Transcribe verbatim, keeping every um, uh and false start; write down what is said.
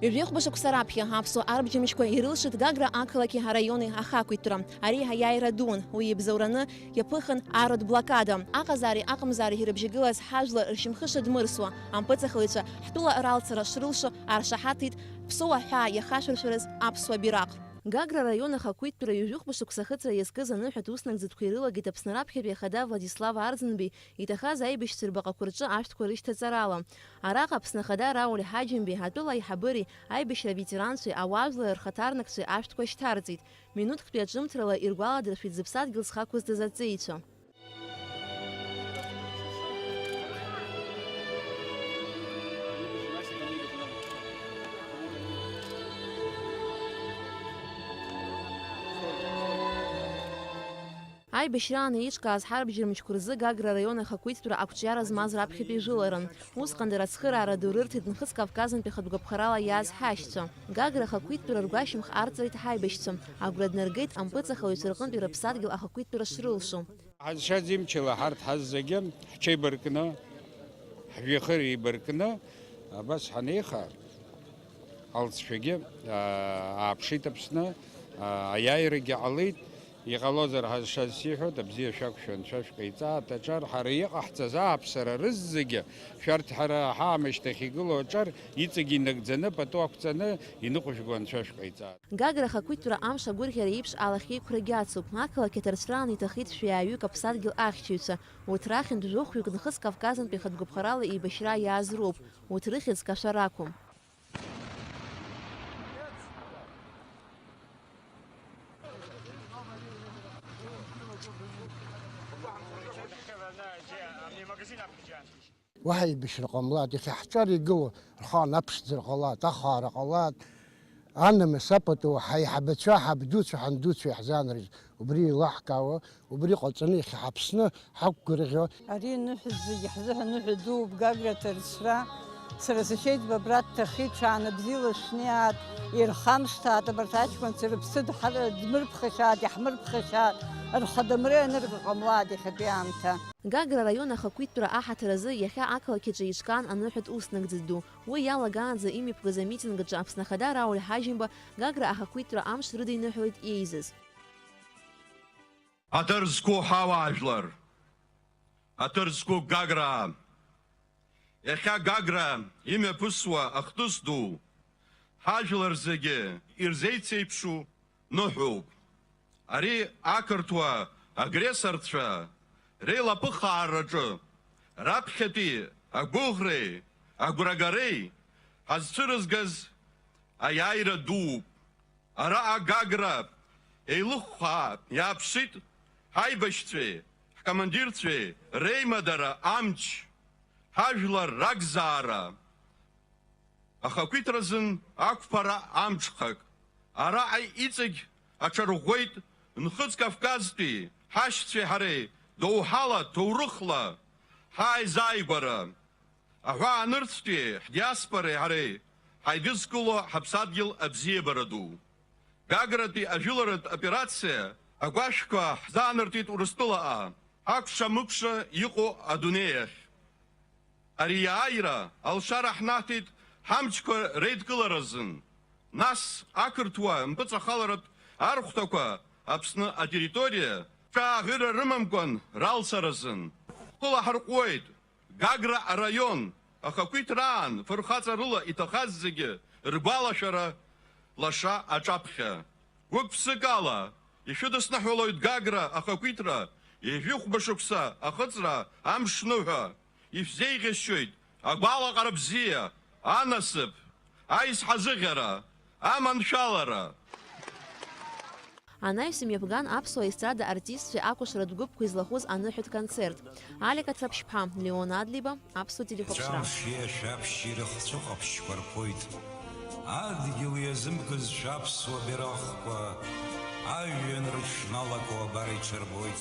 Ҩажәихәба шықәса раԥхьа аԥсуа арбџьамшьқәа ирылшеит Гагра ақалақьи араиони ахақәиҭтәра. Ари аиааира дуун, уи ибзоураны иаԥыхын арратә блокада. Аҟазаареи аҟамзаареи ирыбжьагылаз ҳажәлар ршьамхы шыдмырсуа, ампыҵахалаҩцәа ҳтәыла ралцара шрылшо аршаҳаҭит Ԥсоу аҳәаа иахашәыршәарыз аԥсуа бираҟ. Гагра араион ахақәиҭтәра ҩажәихәба шықәса ахыҵра иазкыз аныҳәатә уснагӡатәқәа ирылагеит Аԥсны раԥхьатәи ахада Владислав Арӡынбеи иҭахаз аибашьцәа рбаҟақәа рҿы ашәҭқәа рышьҭаҵараала. Араҟа Аԥсны ахада Рауль Ҳаџьымбеи атәыла аиҳабыреи аибашьра аветеранцәеи ауаажәлари рхаҭарнакцәеи ашәҭқәа шьҭарҵеит. Минуҭктәи аҿымҭрала иргәаладыршәеит зыԥсадгьыл зхы ақәызҵаз аҵеицәа. Аибашьраан еиҿкааз ҳарбџьармычқәа рзы Гагра араион ахақәиҭтәра ақәҿиара змаз раԥхьатәи жәыларан. Усҟан дара ацхыраара ду рырҭеит Нхыҵ Кавказынтәи ахатә гәаԥхарала иааз ҳашьцәа. Гагра ахақәиҭтәра ргәашьамх арҵареит ҳаибашьцәа. Агәра днаргеит ампыҵахалаҩцәа рҟынтәи рыԥсадгьыл ахақәиҭтәра шрылшо. Ҳазшаз имчала ҳарҭ ҳаззагьы ҳҽеибаркны, ҳжәҩахыр еибаркны, абас ҳанеиха, алҵшәагьы, аа, ааԥшит Аԥсны, аа, аиааирагьы ҟалеит. Иҟалозар ҳазшаз сиҳәоит, абзиа шәақәшәо Анцәа шәҟаиҵааит аҿар, ҳара иҟаҳҵаз ааԥсара рызегьы, шәарҭ ҳара ҳаамышьҭахь игылоу аҿар иҵегь инагӡаны, пату ақәҵаны иныҟәыжәго Анцәа шәҟаиҵааит. Гагра ахақәиҭтәра амш агәырӷьара еиԥш алахьеиқәрагьы ацуп. Ақалақь аҭарцәраан иҭахеит шәи ааҩык аԥсадгьыл ахьчаҩцәа. Урҭ рахьынтә жәохәҩык Нхыҵ Кавказынтәи ахатә гәаԥхарала еибашьра иааз роуп. Урҭ рыхьӡ кашәар ақәым. Уаҳа еибашьра ҟамлаӡеит, иахьа ҳҿар игылоу рхы анаԥшӡар ҟалааит, ахаара ҟалааит, анамыс апату ҳаиҳабацәа, ҳабдуцәа, ҳандуцәа иаҳзаанарыжьит, убри еилаҳкаауа, убри ҟаҵаны иахьа ҳаԥсны ҳақәгәырӷьо. Ари аныҳәа зегьы ҳзыҳәан ныҳәа дууп, Гагра аҭарцәра. Сара сашьеиҵбы абра дҭахеит, ҽаанбзиала шәнеиаат, ирхамышҭаат абарҭ аҷкәынцәа, рыԥсы дҳа-, дмырԥхашьааит, иаҳмырԥхашьааит, рхадамра ианырга ҟамлааит иахьатәи аамҭа. Гагра араион ахақәиҭтәра аҳаҭыр азы иахьа ақалақь аҿы еиҿкаан аныҳәатә уснагӡатә ду. Уи иалагаанӡа имҩаԥгаз амитинг аҿы Аԥсны Ахада Рауль Ҳаџьымба Гагра ахақәиҭтәра амш рыдиныҳәалеит иеизаз. Аҭыр зқәу ҳауаажәлар, аҭыр зқәу Гаграа, иахьа Гагра имҩаԥысуа ахҭыс ду, ҳажәлар зегьы ирзеицеиԥшу ныҳәоуп. Ари ақырҭуа агрессорцәа реилаԥыхаараҿы раԥхьатәи агәыӷреи агәрагареи ҳазцәырызгаз аиааира дууп. Араҟа Гагра еилыхәхаа иааԥшит ҳаибашьцәеи ҳкомандирцәеи реимадара амч, ҳажәлар ракзаара, ахақәиҭразын ақәԥара амҽхак. Араҟа иҵегь аҽарӷәӷәеит Нхыҵ Кавказтәи ҳашьцәеи ҳареи доуҳала, ҭоурыхла ҳааизааигәара. Аҳәаанырцәтәи ҳдиаспореи ҳареи ҳаидызкыло ҳаԥсадгьыл абзиабара ду. Гагратәи ажәыларатә операциа агәашәқәа ҳзаанартит Урыстәылаҟа, ҳакәша-мыкәша иҟоу адунеи ахь. Ари иааира алшара ҳнаҭеит ҳамчқәа реидкыларазын. Нас ақырҭуа мпыҵахаларатә архәҭақәа Аԥсны атерриториа ҿааҳәыра рымамкәан ралцаразын. Хәыла ҳарҟәуеит. Гагра араион ахақәиҭраан фырхаҵарыла иҭахаз зегьы ргәалашәара лаша аҿаԥхьа. Гәык-ԥсык ала ишәыдысныҳәалоит Гагра ахақәиҭра, ҩажәихәба шықәса ахыҵра амшныҳәа, ишәзеиӷьасшьоит агәалаҟара бзиа, анасыԥ, аизҳазыӷьара, аманшәалара. Анаҩс имҩаԥган аԥсуа естрада артистцәеи акәашаратә гәыԥқәеи злахәыз аныҳәатә концерт. Алик Аҭраԥшьԥҳа, Леон Адлеиба, Аԥсуа телехәаԥшра. Ҵәамши ашәаԥшьи рыхцәы ҟаԥшьқәа рԥоит. Адгьыл иазымкызшәа аԥсуа бираҟқәа ажәҩан рыҽналаку абар иҽырбоит.